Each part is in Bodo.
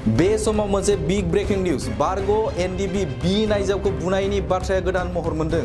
बे समाव मोनसे बिग ब्रेकिं निउज बारग' एनडिबि बि नायजाबखौ बुनायनि बाथ्राया गोदान महर मोन्दों।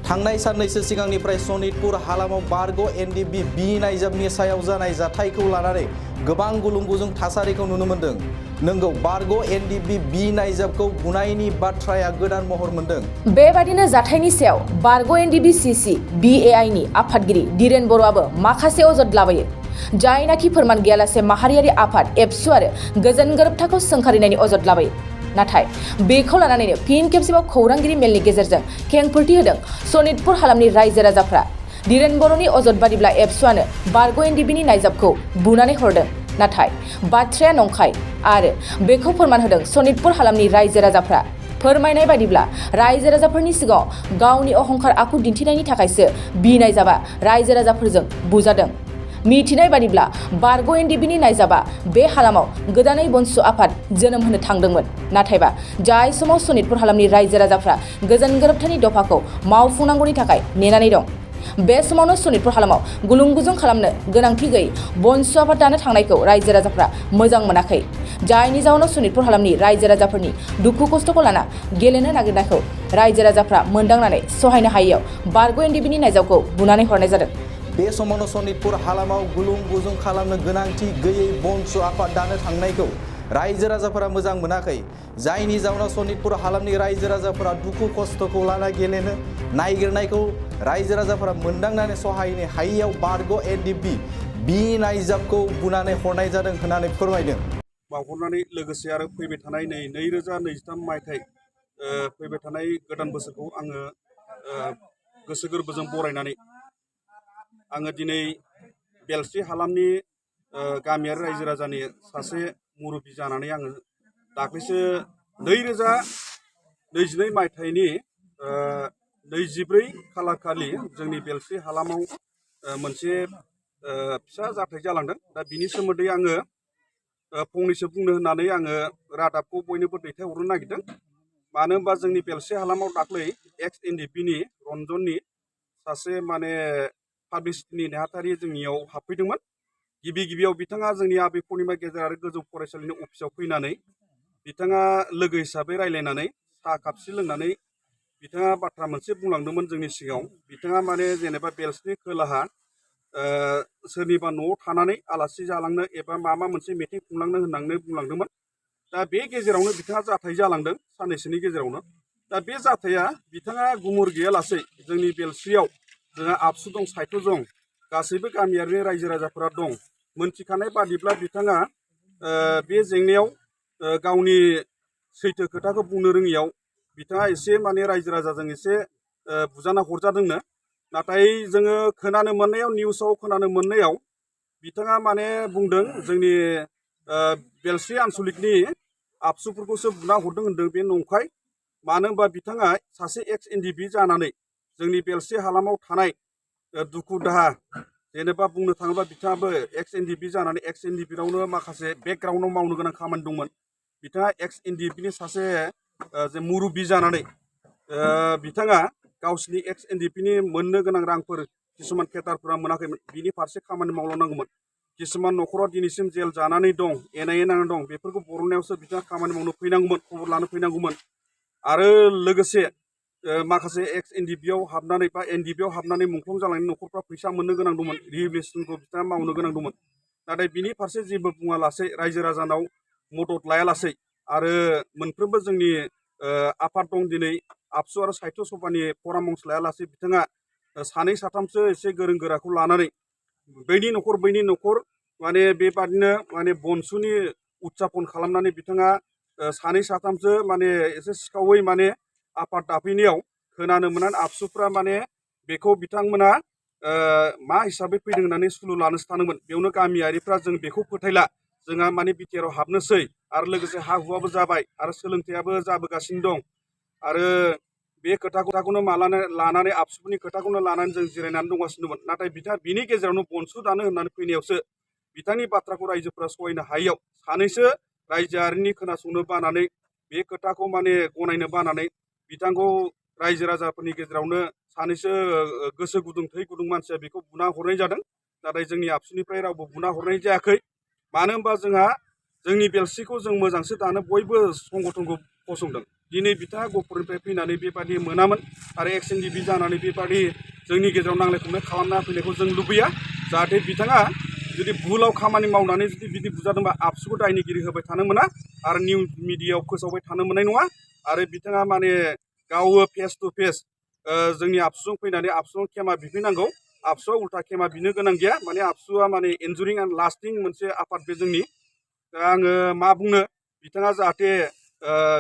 थांनाय साननैसो सिगांनिफ्राय सनितपुर हालामाव बारग' एनडिबि बि नायजाबनि सायाव जानाय जाथायखौ लानानै गोबां गुलुं-गुजुं थासारिखौ नुनो मोन्दों। नंगौ, बारग' एनडिबि बि नायजाबखौ बुनायनि बाथ्राया गोदान महर मोन्दों। बेबादिनो जाथायनि सायाव बारग' एनडिबि सिसि बिएआइनि आफादगिरि धीरेन बर'आबो माखासे अजद लाबोयो। जायनाखि फोरमान गैयालासे माहारियारि आफाद एबसु आरो गोजोन गोरोबथाखौ सोंखारिनायनि अजद लाबोयो। नाथाय बेखौ लानानैनो फिन खेबसेबाव खौरांगिरि मेलनि गेजेरजों खेंफोरथि होदों सनितपुर हालामनि रायजो राजाफ्रा। धीरेन बर'नि अजद बादिब्ला एबसुआनो बारग' एनडिबिनि नायजाबखौ बुनानै हरदों। नाथाय बाथ्राया नंखाय आरो बेखौ फोरमान होदों सनितपुर हालामनि रायजो राजाफ्रा। फोरमायनाय बादिब्ला रायजो राजाफोरनि सिगाङाव गावनि अहंखार आखु दिन्थिनायनि थाखायसो बि नायजाबा रायजो राजाफोरजों बुजादों। मिथिनाय बादिब्ला बारग' एनडिबिनि नायजाबा बे हालामाव गोदानै बनसु आफाद जोनोम होनो थांदोंमोन। नाथायबा जाय समाव सनितपुर हालामनि रायजो राजाफ्रा गोजोन गोरोबथानि दफाखौ मावफुंनांगौनि थाखाय नेनानै दं। बे समावनो सनितपुर हालामाव गुलुं-गुजुं खालामनो गोनांथि गैयै बनसु आफाद दानो थांनायखौ रायजो राजाफ्रा मोजां मोनाखै। जायनि जाउनाव सनितपुर हालामनि रायजो राजाफोरनि दुखु खस्थ'खौ लाना गेलेनो नागिरनायखौ रायजो राजाफ्रा मोनदांनानै सहायनो हायैयाव बारग' एनडिबिनि नायजाबखौ बुनानै हरनाय जादों। बे समावनो सनितपुर हालामाव गुलुं-गुजुं खालामनो गोनांथि गैयै बनसु आफाद दानो थांनायखौ रायजो राजाफोरा मोजां मोनाखै। जायनि जाउनाव सनितपुर हालामनि रायजो राजाफोरा दुखु खस्थ'खौ लाना गेलेनो नागिरनायखौ रायजो राजाफोरा मोनदांनानै सहायनो हायैयाव बारग' एनडिबि बि नायजाबखौ बुनानै हरनाय जादों होननानै फोरमायदों। बावहरनानै लोगोसे आरो फैबाय थानाय 2023 मायथाइ फैबाय थानाय गोदान बोसोरखौ आङो गोसो गोरबोजों बरायनानै आङो दिनै बेलस्रि हालामनि गामियारि रायजो राजानि सासे मुरब्बि जानानै आङो दाख्लैसो 2022 मायथाइनि 24 खालार खालि जोंनि बेलस्रि हालामाव मोनसे फिसा जाथाय जालांदों। दा बिनि सोमोन्दै आङो फंनैसो बुंनो होननानै आङो रादाबखौ बयनोबो दैथायहरनो नागिरदों। मानो होनबा जोंनि बेलस्रि हालामाव दाख्लै एक्स एनडिबिनि रन्जननि सासे पाब्लिसिटिनि नेहाथारि जोंनियाव हाबफैदोंमोन। गिबियाव बिथाङा जोंनि आबै पुर्णिमा गेजेर आरो गोजौ फरायसालिनि अफिसाव फैनानै बिथाङा लोगो हिसाबै रायज्लायनानै साहा कापसे लोंनानै बिथाङा बाथ्रा मोनसे बुंलांदोंमोन जोंनि सिगाङाव। बिथाङा जेनेबा बेलस्रिनि खोलाहा सोरनिबा न'आव थानानै आलासि जालांनो एबा माबा मोनसे मिटिं खुंलांनो होननानै बुंलांदोंमोन। दा बे गेजेरावनो बिथाङा जाथाय जालांदों साननैसोनि गेजेरावनो। दा बे जाथाया बिथाङा गुमुर गैयालासे जोंनि बेलस्रियाव जोंहा आबसु दं, साहित्य दं, गासैबो गामियारिनि रायजो राजाफोरा दं। मोनथिखानाय बादिब्ला बिथाङा बे जेंनायाव गावनि सैथो खोथाखौ बुंनो रोङियाव बिथाङा एसे रायजो राजाजों एसे बुजाना हरजादोंनो। नाथाय जोङो खोनानो मोननायाव निउसाव खोनानो मोननायाव बिथाङा बुंदों जोंनि बेलस्रि आनसलिकनि आबसुफोरखौसो बुना हरदों होनदों। बे नंखाय। मानो होनबा बिथाङा सासे एक्स एनडिबि जानानै जोंनि बेलस्रि हालामाव थानाय दुखु दाहा जेनेबा बुंनो थाङोब्ला बिथाङाबो एक्स एनडिबि जानानै एक्स एनडिबियावनो माखासे बेकग्राउन्डआव मावनो गोनां खामानि दंमोन। बिथाङा एक्स एनडिबिनि सासे मुरब्बि जानानै बिथाङा गावसिनि एक्स एनडिबिनि मोननो गोनां रांफोर किसुमान केटारफोरा मोनाखैमोन। बिनि फारसे खामानि मावलांनांगौमोन। किसुमान न'खराव दिनैसिम जेल जानानै दं, एनाय नांनानै दं। बेफोरखौ बरननायावसो बिथाङा खामानि मावनो फैनांगौमोन, खबर लानो फैनांगौमोन। आरो लोगोसे माखासे एक्स एनडिबियाव हाबनानै बा एनडिबियाव हाबनानै मुंख्लं जालांनाय न'खरफ्रा फैसा मोननो गोनां दंमोन। रिहेबिलिटेसनखौ बिथाङा मावनो गोनां दंमोन। नाथाय बिनि फारसे जेबो बुङालासे रायजो राजानाव मदद लायालासे आरो मोनफ्रोमबो जोंनि आफाद दं दिनै आबसु आरो साहित्य सभानि परामर्श लायालासे बिथाङा सानै साथामसो एसे गोरों गोराखौ लानानै बैनि न'खर बेबादिनो बनसुनि उदजापन खालामनानै बिथाङा सानै साथामसो एसे सिखावै आफाद दाफैनायाव खोनानो मोननानै आबसुफ्रा बेखौ बिथांमोना मा हिसाबै फैदों होननानै सुलु लानोसो थादोंमोन। बेयावनो गामियारिफ्रा जों बेखौ फोथायला, जोंहा बिटिआरआव हाबनोसै आरो लोगोसे हा हुआबो जाबाय आरो सोलोंथाइयाबो जाबोगासिनो दं। आरो बे खोथाखौनो लानानै आबसुफोरनि खोथाखौनो लानानै जों जिरायनानै दंगासिनो दंमोन। नाथाय बिथाङा बिनि गेजेरावनो बनसु दानो होननानै फैनायावसो बिथांनि बाथ्राखौ रायजोफोरा सहायनो हायैयाव सानैसो रायजोआरिनि खोनासंनो बानानै बे खोथाखौ गनायनो बानानै बिथांखौ रायजो राजाफोरनि गेजेरावनो सानैसो गोसो गुदुं थै गुदुं मानसिया बेखौ बुना हरनाय जादों। नाथाय जोंनि आबसुनिफ्राय रावबो बुना हरनाय जायाखै। मानो होनबा जोंहा जोंनि बेलसिखौ जों मोजांसो दानो बयबो संगठनखौ फसंदों। दिनै बिथाङा गहपुरनिफ्राय फैनानै बेबादि मोनामोन आरो एक्स एनडिबि जानानै बेबादि जोंनि गेजेराव नांलाय खमलाय खालामना फैनायखौ जों लुबैया। जाहाथे बिथाङा जुदि भुलाव खामानि मावनानै जुदि बिदि बुजादोंबा आबसुखौ दायनिगिरि होबाय थानो मोना आरो निउस मिडियायाव फोसावबाय थानो मोननाय नङा। आरो बिथाङा माने गावो फेस टु फेस जोंनि आबसुजों फैनानै आबसुजों खेमा बिफैनांगौ। आबसुआ उल्था खेमा बिनो गोनां गैया। माने आबसुआ माने एन्जुरिं एन्ड लास्टिं मोनसे आफाद बे जोंनि। दा आङो मा बुंनो, बिथाङा जाहाथे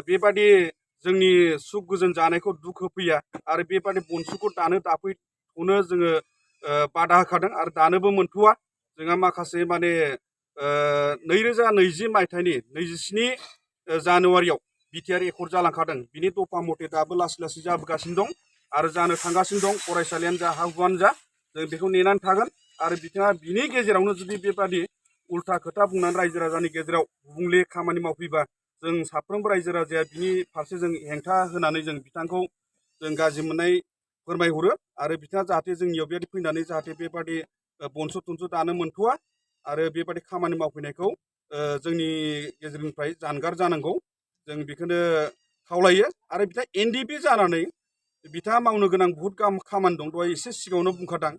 बेबादि जोंनि सुख गोजोन जानायखौ दुख होफैया आरो बेबादि बनसुखौ दानो दाफैखौनो जोङो बादा होखादों आरो दानोबो मोनथ'वा। जोंहा माखासे माने 2020 मायथाइनि 27 जानुवारियाव बिटिआर एकर्ड जालांखादों। बिनि दफा मथे दाबो लासै लासै जाबोगासिनो दं आरो जानो थांगासिनो दं। फरायसालियानो जा हा हुआनो जा जों बेखौ नेनानै थागोन। आरो बिथाङा बिनि गेजेरावनो जुदि बेबादि उल्था खोथा बुंनानै रायजो राजानि गेजेराव गुबुंले खामानि मावफैबा जों साफ्रोमबो रायजो राजाया बिनि फारसे जों हेंथा होनानै जों बिथांखौ जों गाज्रि मोननाय फोरमायहरो आरो बिथाङा जाहाथे जोंनियाव बेबायदि फैनानै जाहाथे बेबादि बनस' थनस' दानो मोनथ'वा आरो बेबादि खामानि मावफैनायखौ जोंनि गेजेरनिफ्राय जानगार जानांगौ। जों बेखौनो खावलायो। आरो बिथाङा एनडिबि जानानै बिथाङा मावनो गोनां बहुद खामानि दं। दहाय एसे सिगाङावनो बुंखादों।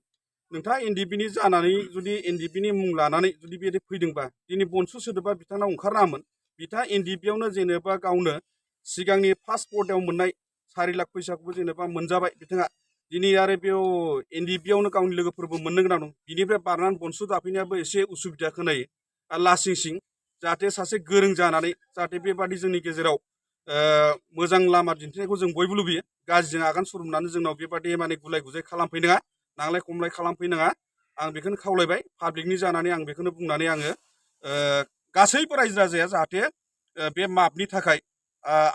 नोंथाङा एनडिबिनि जानानै जुदि एनडिबिनि मुं लानानै जुदि बेबायदि फैदोंबा दिनै बनसु सोदोबा बिथांनाव ओंखारनाङामोन। बिथाङा एनडिबियावनो जेनेबा गावनो सिगांनि फार्स्ट पर्दायाव मोननाय 4 लाख फैसाखौबो जेनेबा मोनजाबाय बिथाङा। दिनै आरो बेयाव एनडिबियावनो गावनि लोगोफोरबो मोननो गोनां दं। बिनिफ्राय बारनानै बनसु दाफैनायाबो एसे उसुबिदा खोनायो आरो लासिं सिं। जाहाथे सासे गोरों जानानै जाहाथे बेबादि जोंनि गेजेराव मोजां लामा दिन्थिनायखौ जों बयबो लुबैयो। गाज्रिजों आगान सुरनानै जोंनाव बेबादि माने गुलाय गुजाय खालामफैनाङा, नांलाय खमलाय खालामफैनाङा। आं बेखौनो खावलायबाय पाब्लिकनि जानानै आं बेखौनो बुंनानै आङो गासैबो रायजो राजाया जाहाथे बे मापनि थाखाय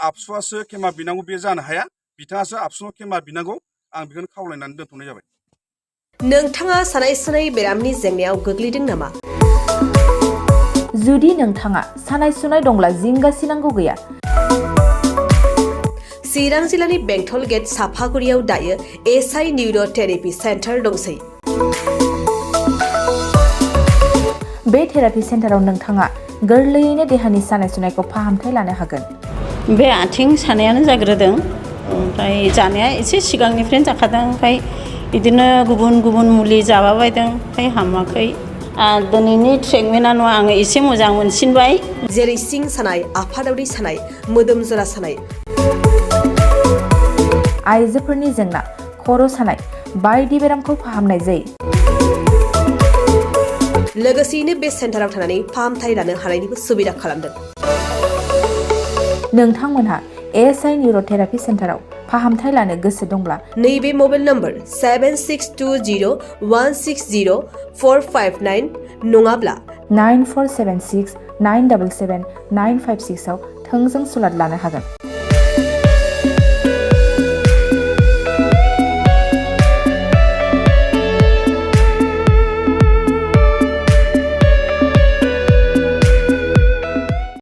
आबसुआसो खेमा बिनांगौ बे जानो हाया। बिथाङासो आबसुनाव खेमा बिनांगौ। आं बेखौनो खावलायनानै दोनथ'नाय जाबाय। नोंथाङा सानाय सुनाय बेरामनि जेंनायाव गोग्लैदों नामा? जुदि नोंथाङा सानाय सुनाय दंब्ला जिंगासिनांगौ गैया। चिरां जिल्लानि बेंटल गेट साफागुरियाव दायो एसआइ निउर' थेरापि सेन्टार दंसै। बे थेरापि सेन्टाराव नोंथाङा गोरलैयैनो देहानि सानाय सुनायखौ फाहामथाय लानो हागोन। बे आथिं सानायानो जाग्रोदों, ओमफ्राय जानाया एसे सिगांनिफ्रायनो जाखादों। ओमफ्राय बिदिनो गुबुन गुबुन मुलि जाबाबायदों, ओमफ्राय हामाखै। दिनैनि ट्रिटमेन्टआ नङा, आङो एसे मोजां मोनसिनबाय। जेरै सिं सानाय, आफादावरि सानाय, मोदोम जरा सानाय, आइजोफोरनि जेंना, खर' सानाय बायदि बेरामखौ फाहामनाय जायो। लोगोसेयैनो बे सेन्टाराव थानानै फाहामथाय लानो हानायनिबो सुबिदा खालामदों। नोंथांमोनहा एसआइ निउर' थेरापि सेन्टाराव फाहामथाय लानो गोसो दंब्ला नैबे मबाइल नम्बर 7620160459 नङाब्ला 9476977956 आव थोंजों सुलाद लानो हागोन।